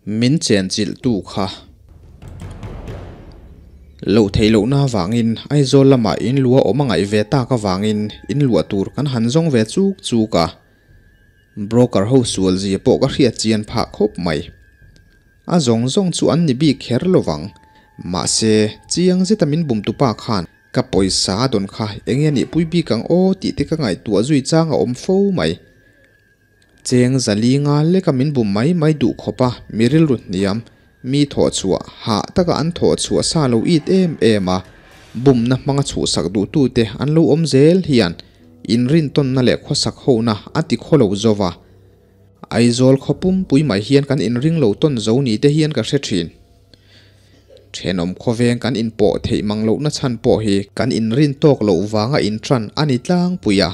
Min chenchilh tu kha. Loh theih lohna avangin Aizawl lamah in lua awm a ngaih ve tak avangin in luah tur kan han zawng ve chuk chuk a. Broker ho sual zia pawh ka hriat chian phah khawp mai. A zawng zawng chu an ni bik kher lovang. Mahse, chiang zeta min bum tupa khan ka pawisa a dawn kha eng nge nih pui bik ang aw tih te ka ngaihtuah zui chang a awm fo mai. Cheng zali nga leka min bum mai mai duh khawp a, mi rilru hniam, mi thawhchhuah hah taka an thawhchhuah sa lo it em em a, bumna hmanga chhuhsak duhtute an lo awm zel hian inrintawnna leh khawsak hona a ti khaw lo zo va. Aizawl khaw pumpui mai hian kan inring lo tawn zo ni te hian ka hre thin. Thenawm khawveng kan inpawh theih mang lohna chhan pawh hi kan inrin tawk loh vanga intran a ni tlangpui a.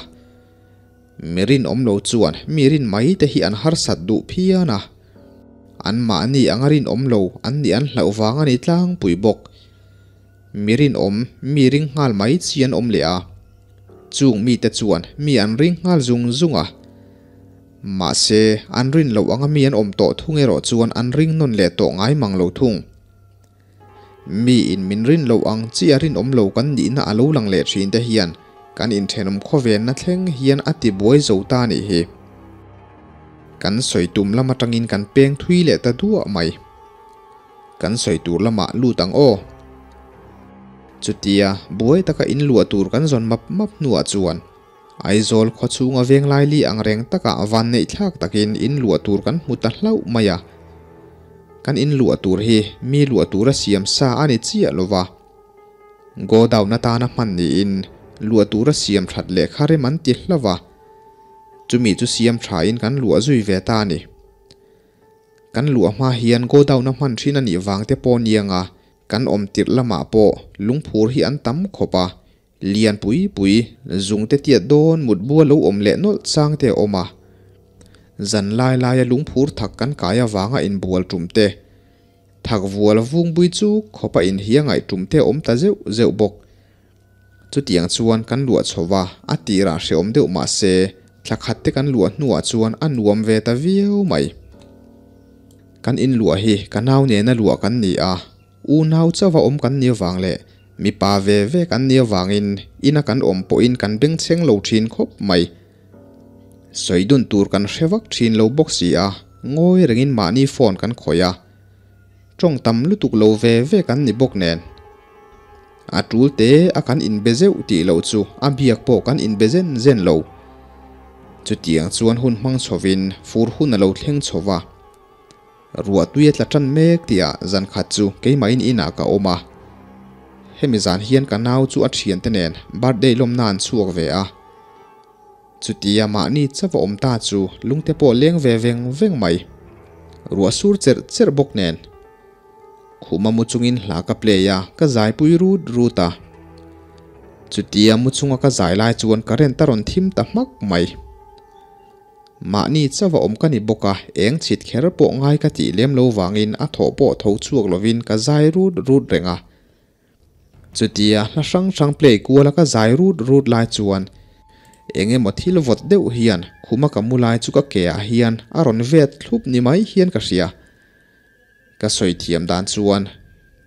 Mi rinawm lo chuan mi rin mai te hi an harsat duh phian a, anmahni anga rinawm lo an nih an hlauh vang a ni tlangpui bawk. Mi rinawm mi ring nghal mai chi an awm leh a, chung mite chuan mi an ring nghal zung zung a. Mahse, an rin loh anga mi an awm tawh thung erawh chuan an ring nawn leh tawh ngai mang lo thung. Mi in min rin loh ang chi a rinawm lo kan nihna a lo lang leh thin te hian kan inthenawm khawvenna thleng hian a ti buai zo ta nih hi. Kan sawi tum lam atangin kan peng thui leh ta duah mai. Kan sawi tur lamah lut ang aw. Chutia buai taka in luah tur kan zawn map map hnuah chuan Aizawl khaw chhunga veng laili ang reng takah van neih thlak takin in luah tur kan hmu ta hlauh mai a. Kan in luah tur hi mi luah tura siam sa a ni chiah lo va. Godown atana hman niin luah tura siam that lehkha rem an ti hlauh a. Chumi chu siam thain kan luah zui ve ta a ni. Kan luah hma hian godown a hman thin a nih vang te pawh nianga kan awm tirh lamah pawh lungphur hi an tam khawp a. Lian pui pui, zung te tiat dawn mut bua lo awm leh nawlh chang te a awm a. Zan lai laia lungphur thak kan kai avanga inbual tum te, thak vual vungbui chu khawpa inhia ngaih tum te a awm ta zeuh zeuh bawk. Chutiang chuan kan luah chho va, a tirah hrehawm deuh mah se, thla khat te kan luah hnuah chuan a nuam ve ta viau mai. Kan inluah hi ka nau nena luah kan ni a. Unau chauha awm kan ni avang leh mipa ve ve kan ni avangin ina kan awm pawhin kan bengchheng lo thin khawp mai. Sawi dun tur kan hre vak thin lo bawk si a, ngawi rengin mahni phone kan khawih a. Tawng tam lutuk lo ve ve kan ni bawk nen. A tul te a kan inbe zeuh tih loh chu a biak pawh kan inbe zen zen lo. Chutiang chuan hun hmang chhovin fur hun a lo thleng chho va. Ruah tui a tla tan mek tihah zan khat chu keimahin inah ka awm a. Hemi zan hian ka nau chu a thiante nen birthday lawmna an chhuak ve a. Chutia mahni chauh a awm ta chu lungte pawh leng ve veng veng mai. Ruah sur cherh cherh bawk nen. Khuma mu chungin hla ka play a, ka zaipui rut rut a. Chutia mu chunga ka zai lai chuan current a rawn thim ta hmak mai. Mahni chauh a awm ka ni bawk a, eng chhit kher pawh ngai ka tih lem lo vangin a thawh pawh tho chhuak lovin ka zai rut rut reng a. Chutia hla hrang hrang play kuala ka zai rut rut lai chuan eng emaw thil vawt deuh hian khuma ka mu lai chu ka ke ah hian a rawn vet thlup ni mai hian ka hria. Ka sawi thiam dan chuan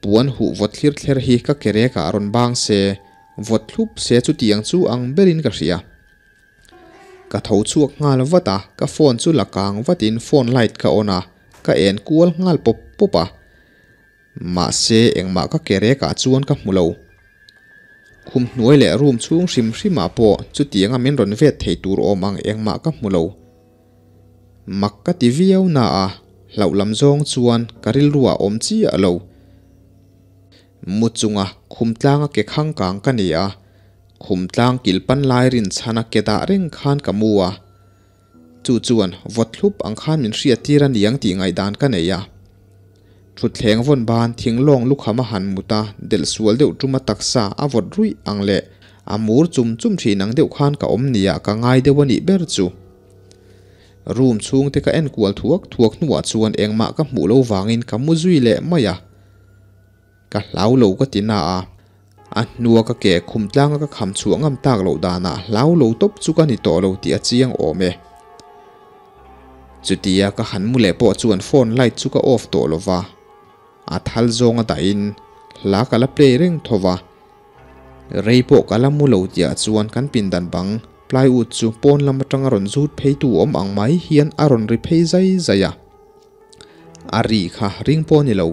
puan huh vawt thlir thler hi ka ke rek ah rawn bang se, vawt thlup se chutiang chu ang berin ka hria. Ka tho chhuak nghal vat a, ka phone chu la kang vatin phone light ka on a, ka en kual nghal pawp pawp a. Mahse engmah ka ke rek ah chuan ka hmu lo. Khum hnuai leh room chhung hrim hrim ah pawh chutianga min rawn vet thei tur awm ang engmah ka hmu lo. Mak ka ti viau na a, hlauh lam zawng chuan ka rilru ah awm chiah lo. Mu chunga khum tlanga ke khang kang ka ni a, Khum tlang kil pan lai rin chhana ke dah reng khan ka mu a, chu chuan vawt hlup ang khan min hriat tir a niang tih ngaihdan ka nei a. Thutthleng vawn ban thinglawng lukham a han mut a, delh sual deuh tum a taksa a vawt ruih ang leh a mur chum chum thin ang deuh khan ka awm nia ka ngai deuh a nih ber chu. Room chhung te ka en kual thuak thuak hnuah chuan engmah ka hmuh lo vangin ka mu zui leh mai a. Ka hlau lo ka ti na a, a hnua ka ke khum tlanga ka kham chhuah ngam tak loh danah hlau lo tawp chu ka ni tawh lo tih a chiang awm e. Chutia ka han mu leh pawh chuan phone light chu ka off tawh lo va, a thal zawnga dahin hla ka la play reng tho va. Rei pawh ka la mu lo tihah chuan kan pindan bang plywood chu pawn lam atanga rawn zut pheitu awm ang mai hian a rawn ri phei zai zai a. A ri kha ring pawh a ni lo.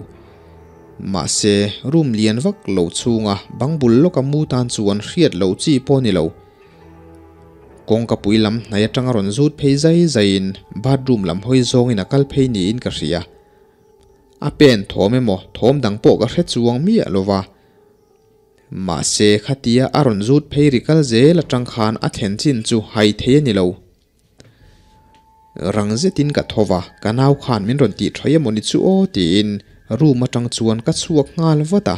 Mahse, room lian vak lo chhunga bang bul lawka mu tan chuan hriat loh chi pawh a ni lo. Kawngka pui lam hnai atanga rawn zut phei zai zaiin bathroom lam hawi zawngin a kal phei niin ka hria. A pen thawm emaw thawm dang pawh ka hre chuang miah lo va. Mahse khatia a rawn zut phei ri kal zel atang khan a thlen chin chu hai thei a ni lo. Rang zetin ka tho va, ka nau khan min rawn tih tha emaw ni chu aw tiin room atang chuan ka chhuak nghal vat a.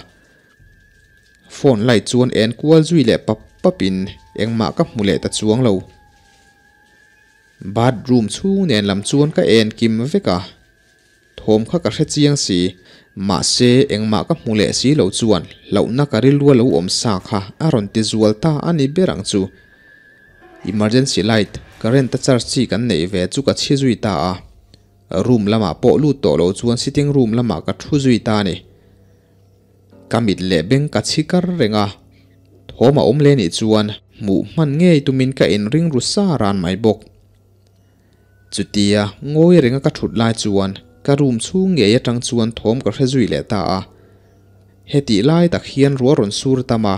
Phone light chuan en kual zui leh pap pap in engmah ka hmu leh ta chuang lo. Bathroom chhung nen lam chuan ka en kim vek a, thawm kha ka hre chiang si, mahse engmah ka hmu leh si lo chuan hlauhna ka rilru a lo awm sa kha a rawn ti zual ta a ni ber ang chu. Emergency light current a charge chi kan neih ve chu ka chhi zui ta a, room lamah pawh lut tawh lo chuan sitting room lamah ka thu zui ta a ni. Ka mit leh beng ka chhi kar reng a, thawm a awm leh nih chuan hmuh hman ngei tumin ka inring ru sa ran mai bawk. Chutia ngawi renga ka thut lai chuan ka room chhung ngei atang chuan thawm ka hre zui leh ta a. Hetih lai tak hian ruah rawn sur tam a,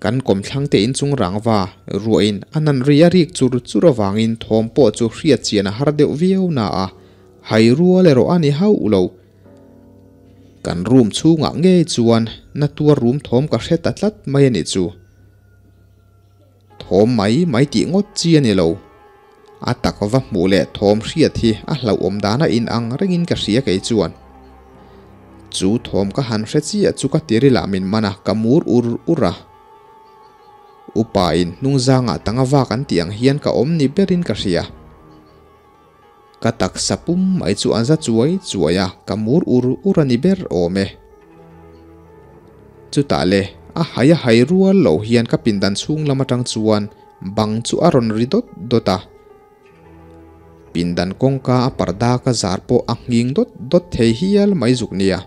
kan kawmthlang te inchung rangva ruahin a nan ri a rik chur chur avangin thawm pawh chu hriat chian a har deuh viau na a, hai rual erawh a ni hauh lo. Kan room chhungah ngei chuan na tuar rum thawm ka hre ta tlat mai a nih chu. Thawm mai mai tih ngawt chi a ni lo. A tak va hmuh leh thawm hriat hi a hlauhawm dan a inang rengin ka hria kei chuan. Chu thawm ka han hre chiah chu ka tiril ah min man a, ka mur ur ur a. Upa in hnungzangah tanga vak an tih ang hian ka awm ni berin ka hria. Ka taksa pum mai chu a za chuai chuai a, ka mur ur ur a ni ber awm e. Chutah le, a hai a hai rual loh hian ka pindan chhung lam atang chuan bang chu a rawn ri dawt dawt a. Pindan kawngka a parda ka zar pawh a nghing dawt dawt thei hial mai zuk nia.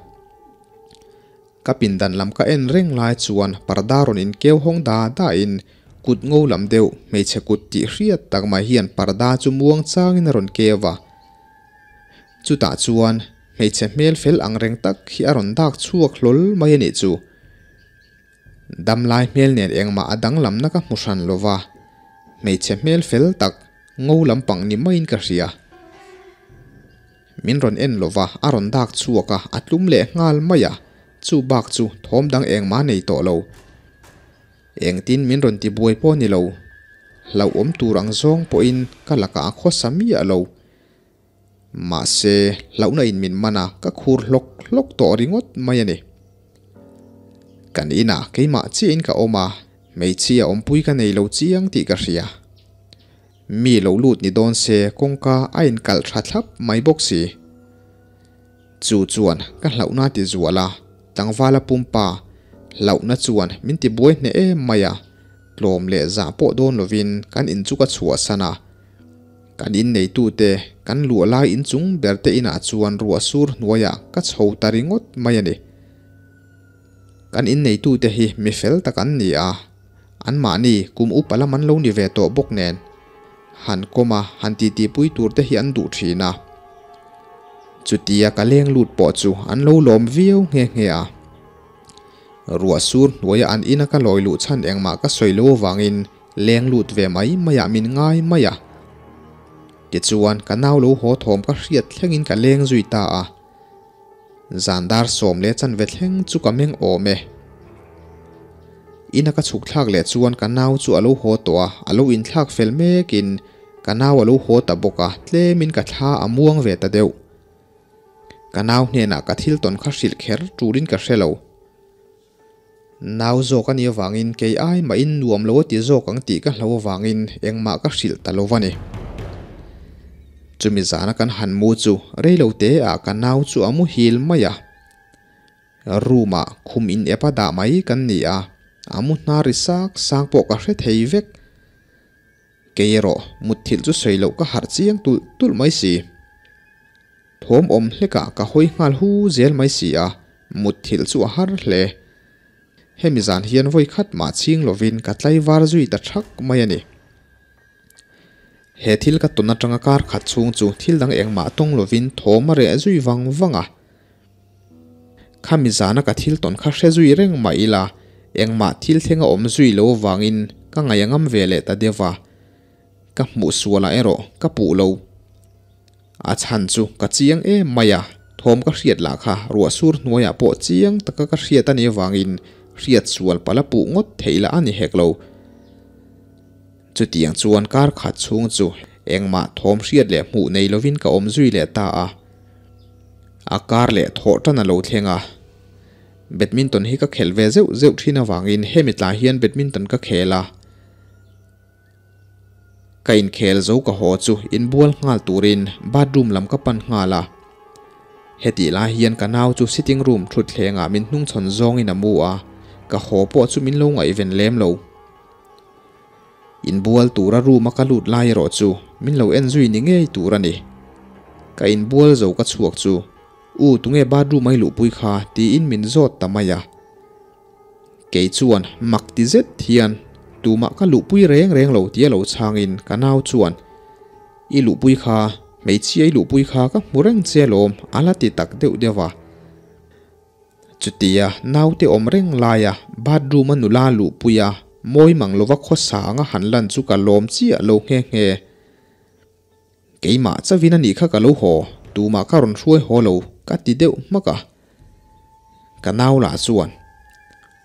Ka pindan lam ka en reng lai chuan parda rawn inkeu hawng da da in kut ngo lam deuh hmeichhe kut tih hriat tak mai hian parda chu muang changin a rawn keu a. Chutah chuan hmeichhe hmel fel ang reng tak hi a rawn dak chhuak hlawl mai a nih chu. Damlai hmel nen engmah a danglamna ka hmu hran lo va, hmeichhe hmel fel tak ngo lampang ni maiin ka hria. Min rawn en lo va, a rawn dak chhuak a, a tlum leh nghal mai a, chu bak chu thawm dang engmah nei tawh lo. Engtin min rawn ti buai pawh ni lo. Hlauhawm tur ang zawng pawhin ka lakah a khawsa miah lo. Mahse, hlauhna in min man a, ka khur hlawk hlawk tawh ringawt mai a ni. Kan inah keimah chiahin ka awm a, hmeichhia awmpui ka nei lo chiang tih ka hria. Mi lo lut ni dawn se kawngka a inkalh tha thlap mai bawk si. Chu chuan ka hlauhna ti zual a, tlangvala pumpa hlauhna chuan min ti buai hneh em mai a, tlawm leh zah pawh dawn lovin kan in chu ka chhuahsan a. Kan inneitute kan luah lai inchung ber te inah chuan ruah sur hnuaiah ka chho ta ringawt mai a ni. Kan inneitute hi mi fel tak an ni a, anmahni kum upa lam an lo ni ve tawh bawk nen, han kawm a, han titipui tur te hi an duh thin a. Chutia ka leng lut pawh chu an lo lawm viau nghe nghe a. Ruah sur hnuaia an ina ka lawi luh chhan engmah ka sawi lo avangin leng lut ve mai maiah min ngai mai a. Tichuan ka nau lo haw thawm ka hriat thlengin ka leng zui ta a. Zan dar 10 leh chanve thleng chu ka meng awm e. Ina ka chhuk thlak leh chuan ka nau chu a lo haw tawh a, a lo inthlak fel mekin ka nau a lo haw ta bawk a, tlemin ka thla a muang ve ta deuh. Ka nau hnenah ka thil tawn kha hrilh kher turin ka hre lo. Nau zawk a nih avangin kei ai mahin nuam lo a ti zawk ang tih ka hlo avangin engmah ka hrilh ta lo a ni. Chumi zana kan han mu chu reilo te ah ka nau chu a muhil mai a. Room ah khum in ep a dah mai kan ni a, a mu hnar ri sak sang pawh ka hre thei vek. Kei erawh mutthilh chu sawi loh ka harh chiang tulh tulh mai si. Thawm awm hlekah ka hawi nghal hu zel mai si a, mutthilh chu a har hle. Hemi zan hian vawi khat mah chhing lovin ka tlaivar zui ta thak mai a ni. He thil ka tawn atanga kar khat chhung chu thil dang engmah tawng lovin thawm a reh zui vang vang a. Khami zana ka thil tawn kha hre zui reng mah ila, engmah thil thleng a awm zui lo avangin ka ngaih a ngam ve leh ta deuh a. Ka hmuh sualah erawh ka puh lo. A chhan chu ka chiang em mai a, thawm ka hriat lah kha ruah sur hnuaiah pawh chiang taka ka hriat a nih avangin hriat sual pala puh ngawt theih lah a ni hek lo. Chutiang chuan kar khat chhung chu engmah thawm hriat leh hmuh nei lovin ka awm zui leh ta a. A kar leh thawh tan a lo thleng a. Badminton hi ka khelh ve zeuh zeuh thin avangin hemi tlai hian badminton ka khel a. Ka inkhel zo ka haw chu inbual nghal turin bathroom lam ka pan nghal a. Hetih lai hian ka nau chu sitting room thutthlengah min hnungchhawn zawngin a mu a, ka haw pawh chu min lo ngaihven lem lo. Inbual tura room a ka lut lai erawh chu min lo en zui ni ngei tur a ni. Ka inbual zo ka chhuak chu, U tunge bathroom a i luhpui kha? tiin min zawt ta mai a. Kei chuan mak ti zet hian tumah ka luhpui reng reng lo tia lo chhangin ka nau chuan, I luhpui kha, hmeichhia i luhpui kha ka hmu reng che alawm a la ti tak deuh deuh a. Chutia naute awm reng laia bathroom a nula luhpui a mawi mang lova khawsa anga han lan chu ka lawm chiah lo nghe nghe. Keimah chavin a nih kha ka lo haw, tumah ka rawn hruai haw lo ka ti deuh hmak a. Ka nau lah chuan,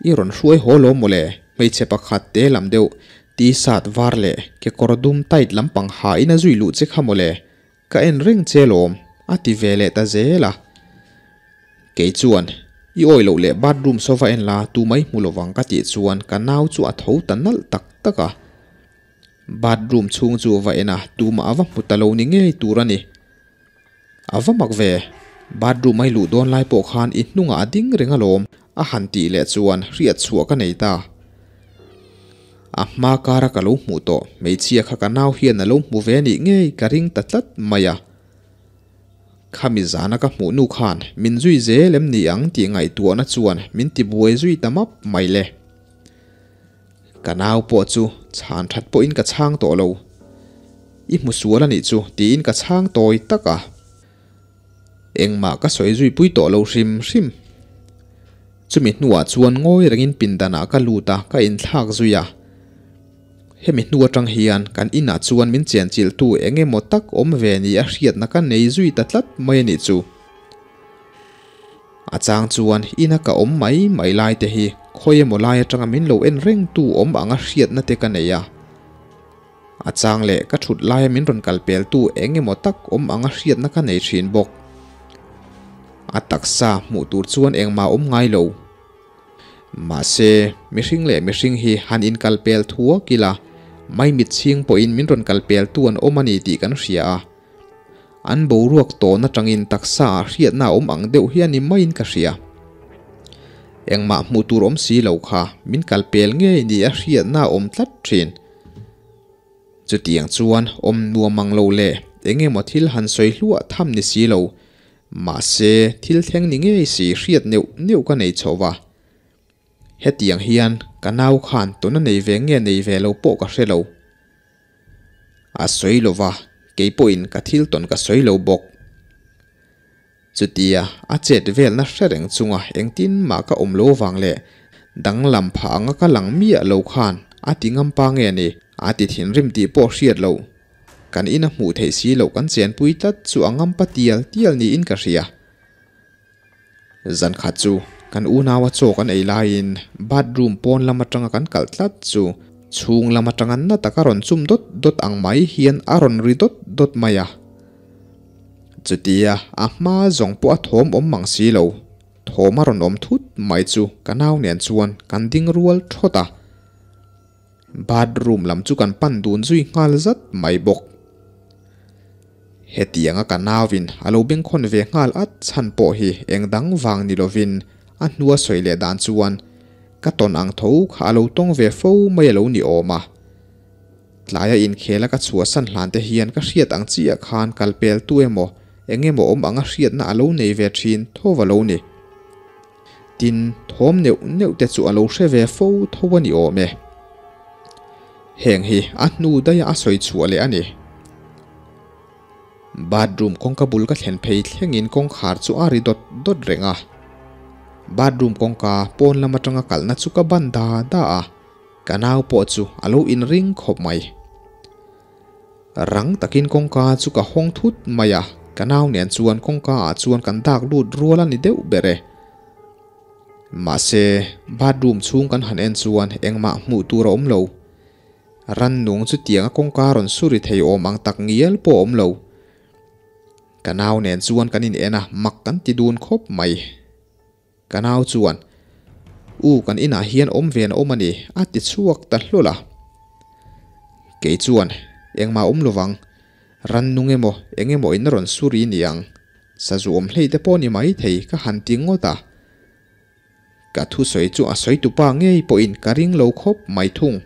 I rawn hruai haw lo mawle, hmeichhe pakhat te lam deuh t-shirt var leh kekawr dum tight lampang ha in a zui luh che kha mawle, ka en reng che lawm a ti ve leh ta zel a. Kei chuan, I awi loh leh bathroom sofa en la tumai hmu lovang ka tih chuan ka nau chu a tho ta nalh tak tak a. Bathroom chhung chu va en a, tumah a va hmu ta lo ni ngei tur a ni. A va mak ve, bathroom a i luh dawn lai pawh khan i hnungah a ding reng alawm a han tih leh chuan hriat chhuah ka nei ta. A hma kara ka lo hmuh tawh hmeichhia kha ka nau hian a lo hmu ve nih ngei ka ring ta tlat mai a. Khami zana ka hmuh nu khan min zui zel em ni ang tih ngaihtuahna chuan min tibuai zui ta map mai le. Ka nau pawh chu chhan that pawhin ka chhang tawh lo. I hmu sual a nih chu tiin ka chhang tawi tak a. Engmah ka sawi zui pui tawh lo hrim hrim. Chumi hnuah chuan ngawi rengin pindanah ka lut a, ka inthlak zui a. Hemi hnu atang hian kan inah chuan min chenchilhtu eng emaw tak awm ve ni a hriatna ka nei zui ta tlat mai a nih chu. A chang chuan ina ka awm mai mai lai te hi khawi emaw lai atanga min lo en reng tu awm anga hriatna te ka nei a. A chang leh ka thut laia min rawn kal pel tu eng emaw tak awm anga hriatna ka nei thin bawk. A taksa hmuh tur chuan engmah awm ngai lo. Mahse, mihring leh mihring hi han inkal pel thuak ila, maimit chhing pawhin min rawn kal pel tu an awm a ni tih kan hria a. An boruak tawn atangin taksa ah hriatna a awm ang deuh hi a ni maiin ka hria. Engmah hmuh tur awm si lo kha min kal pel ngei ni a hriatna a awm tlat thin. Chutiang chuan awm nuam ang lo leh eng emaw thil han sawi hluah tham ni si lo, mahse thil thleng ni ngei si hriat neuh neuh ka nei chho va. Hetiang hian ka nau khan tuna nei ve nge nei ve lo pawh ka hre lo. A sawi lo va, kei pawhin ka thil tawn ka sawi lo bawk. Chutia a chet velna hre reng chunga engtin mah ka awm lo vang leh danglam phah anga ka lang miah lo khan a ti ngam pa nge ni? A ti thinrim tih pawh hriat lo. Kan ina hmuh theih si loh kan chenpui tlat chu a ngam pa tial tial niin ka hria. Zan khat chu kan unaua chaw kan ei laiin bathroom pawn lam atanga kan kalh tlat chu chhung lam atanga na taka rawn chum dawt dawt ang mai hian a rawn ri dawt dawt mai a. Chutia a hma zawng pawh a thawm awm mang si lo, thawm a rawn awm thut mai chu ka nau nen chuan kan ding rual thawt a. Bathroom lam chu kan pan dun zui nghal zat mai bawk. Hetianga ka nauin a lo bengkhawn ve nghal at chhan pawh hi eng dang vang ni lovin a hnua sawi leh dan chuan ka tawn ang tho kha a lo tawng ve fo mai a lo ni awm a. Tlaia inkhela ka chhuahsan hlan te hian ka hriat ang chiah khan kal pel tu emaw eng emaw awm anga hriatna a lo nei ve thin tho a lo ni. Tin, thawm neuh neuh te chu a lo hre ve fo tho a ni awm e. Heng hi a hnu daih a sawi chhuah leh a ni. Bathroom kawngka bul ka thlen phei thlengin kawngkhar chu a ri dawt dawt reng a. Bathroom kawngka pawn lam atanga kalhna chu ka ban da da a, ka nau pawh chu a lo inring khawp mai. Rang takin kawngka chu ka hawng thut mai a, ka nau nen chuan kawngka ah chuan kan dak lut rual a ni deuh ber e. Mahse, bathroom chhung kan han en chuan engmah hmuh tur a awm lo. Rannung chutianga kawngka rawn suri thei awm ang tak ngial pawh a awm lo. Ka nau nen chuan kan in en a, mak kan ti dun khawp mai. Ka nau chuan, U, kan inah hian awm ve an awm a ni, a ti chhuak ta hlawl a. Kei chuan, Engmah awm lovang, rannung emaw eng emaw in a rawn suri ni ang, sazu awm hlei te pawh ni mai thei ka han ti ngawt a. Ka thusawi chu a sawi tupa ngei pawhin ka ring lo khawp mai thung.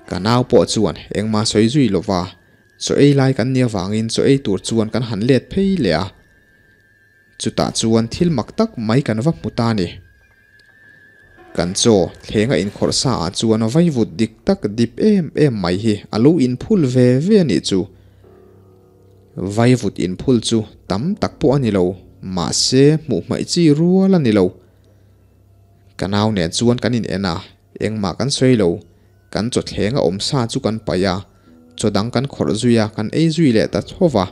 Ka nau pawh chuan engmah sawi zui lova, chaw ei lai kan nih avangin chaw ei tur chuan kan han let phei leh a. Chutah chuan thil mak tak mai kan va hmu ta ni. Kan chaw thlenga inkhawrh sa ah chuan vaivut dik tak dip em em mai hi a lo inphul ve ve a nih chu. Vaivut inphul chu tam tak pawh a ni lo, mahse hmuh hmaih chi rual a ni lo. Ka nau nen chuan kan in en a, engmah kan sawi lo. Kan chaw thleng a awm sa chu kan paih a, chaw dang kan khawrh zui a, kan ei zui leh ta tho va.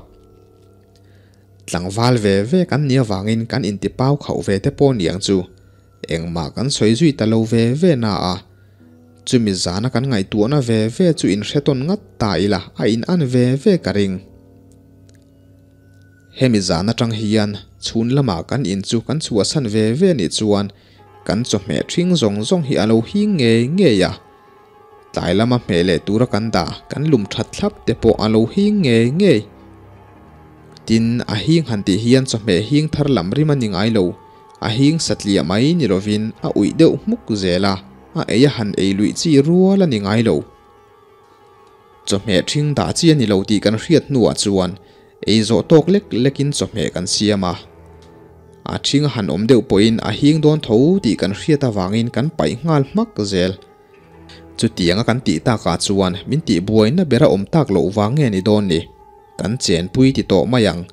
Tlangval ve ve kan nih avangin kan intipau khauh ve te pawh niang chu. Engmah kan sawi zui ta lo ve ve na a, chumi zana kan ngaihtuahna ve ve chu inhretawn ngat ta ila a in an ve ve ka ring. Hemi zan atang hian chhun lamah kan in chu kan chhuahsan ve ve nih chuan kan chawhmeh ṭhing zawng zawng hi a lo hing ngei ngei a. Tlai lama hmeh leh tura kan dah kan lum ṭhat thlap te pawh a lo hing ngei ngei. Tin, a hing han tih hian chawhmeh hing thar lam rim a ni ngai lo. A hing satliah mai ni lovin a uih deuh hmuk zel a, a ei a han ei luih chi rual a ni ngai lo. Chawhmeh ṭhing dah chi a ni lo tih kan hriat hnuah chuan ei zawh tawk lek lekin chawhmeh kan siam a. A ṭhing a han awm deuh pawhin a hing dawn tho tih kan hriat avangin kan paih nghal hmak zel. Chutianga kan tih takah chuan min tihbuaina ber a awm tak loh vang nge ni dawn ni? Kan chenpui ti tawh mai ang.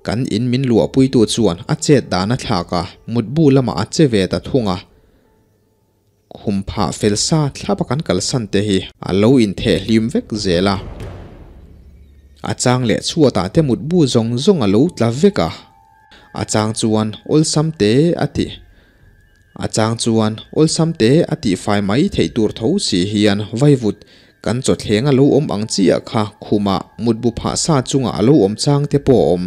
Kan in min luahpuitu chuan a chet dan a thlak a, mutbu lamah a che ve ta thung a. Khum phah fel sa thlap a kan kalsan te hi a lo intheh hlim vek zel a. A chang leh chhuatah te mutbu zawng zawng a lo tla vek a. A chang chuan awlsam te a ti. A chang chuan awlsam te a tihfai mai theih tur tho si hian vaivut kan chawthleng a lo awm ang chiah kha khumah mutbu phah sa chungah a lo awm chang te pawh a awm.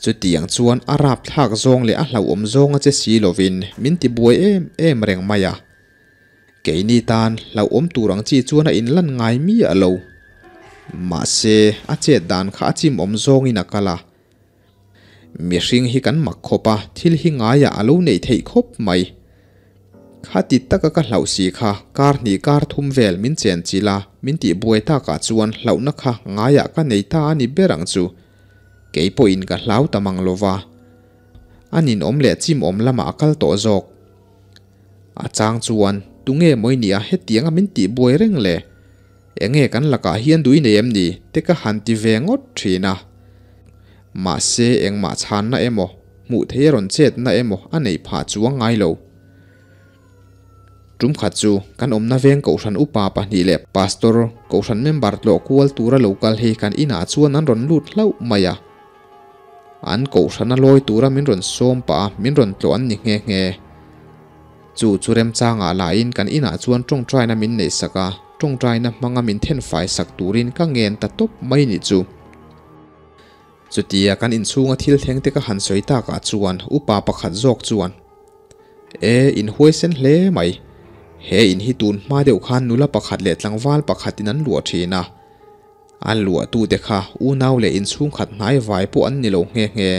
Chutiang chuan a rapthlak zawng leh a hlauhawm zawng a che si lovin min ti buai em em reng mai a. Keini tan hlauhawm tur ang chi chuan a inlan ngai miah lo. Mahse, a chet dan kha a chimawm zawngin a kal a. Mihring hi kan mak khawp a, thil hi ngaiah a lo neih theih khawp mai. Khati taka ka hlauh si kha, kar hnih kar thum vel min chen chilh a, min tih buai takah chuan hlauhna kha ngaiah ka nei ta a ni ber ang chu. Kei pawhin ka hlau ta mang lo va. A ninawm leh chimawm lamah a kal tawh zawk. A chang chuan, Tunge mawi nia hetianga min tih buai reng le? Enge kan lakah hian dui nei em ni? te ka han ti ve ngawt thin a. Mahse engmah chhanna emaw, hmuh thei a rawn chetna emaw a neih phah chuang ngai lo. Tum khat chu kan awmna veng Kohhran upa pahnih leh Pastor, Kohhran member tlawh kual tura lo kal hi kan inah chuan an rawn lut hlauh mai a. An Kohhrana lawi tura min rawn sawm pah a, min rawn tlawh an ni nghe nghe. Chu chu remchangah lahin kan inah chuan tawngtaina min neihsak a, tawngtaina hmanga min thenfai sak turin ka ngen ta tawp mai ni chu. Chutia kan inchhunga thil thleng te ka han sawi takah chuan upa pakhat zawk chuan, E, in huaisen hle mai. He in hi tun hma deuh khan nula pakhat leh tlangval pakhatin an luah thin a. An luahtute kha unau leh inchhungkhat hnai vai pawh an ni lo nghe nghe.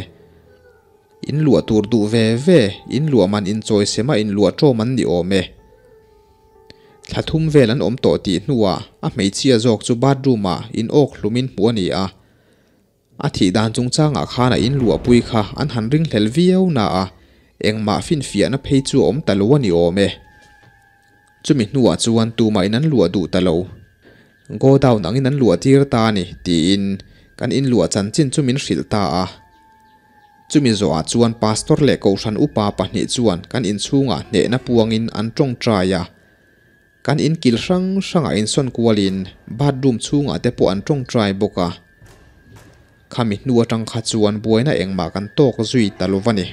In luah tur duh ve ve, in luah man inchawi sema in luah ṭawm an ni awm e. Thla thum vel an awm tawh tih hnuah a hmeichhia zawk chu bathroom ah in awk hlumin hmuh a ni a. A thih dan chungchangah khan a in luahpui kha an han ringhlel viau na a, engmah finfiahna phei chu a awm ta lo a ni awm e. Chumi hnuah chuan tumah in an luah duh ta lo. Godown angin an luah tir ta a ni, tiin kan in luah chanchin chu min hrilh ta a. Chumi zawhah chuan Pastor leh Kohhran upa pahnih chuan kan inchhungah hnehna puangin an tawngtai a. Kan inkil hrang hrangah insawn kualin bathroom chhungah te pawh an tawngtai bawk a. Khami hnu atang kha chuan buaina engmah kan tawk zui ta lo va ni.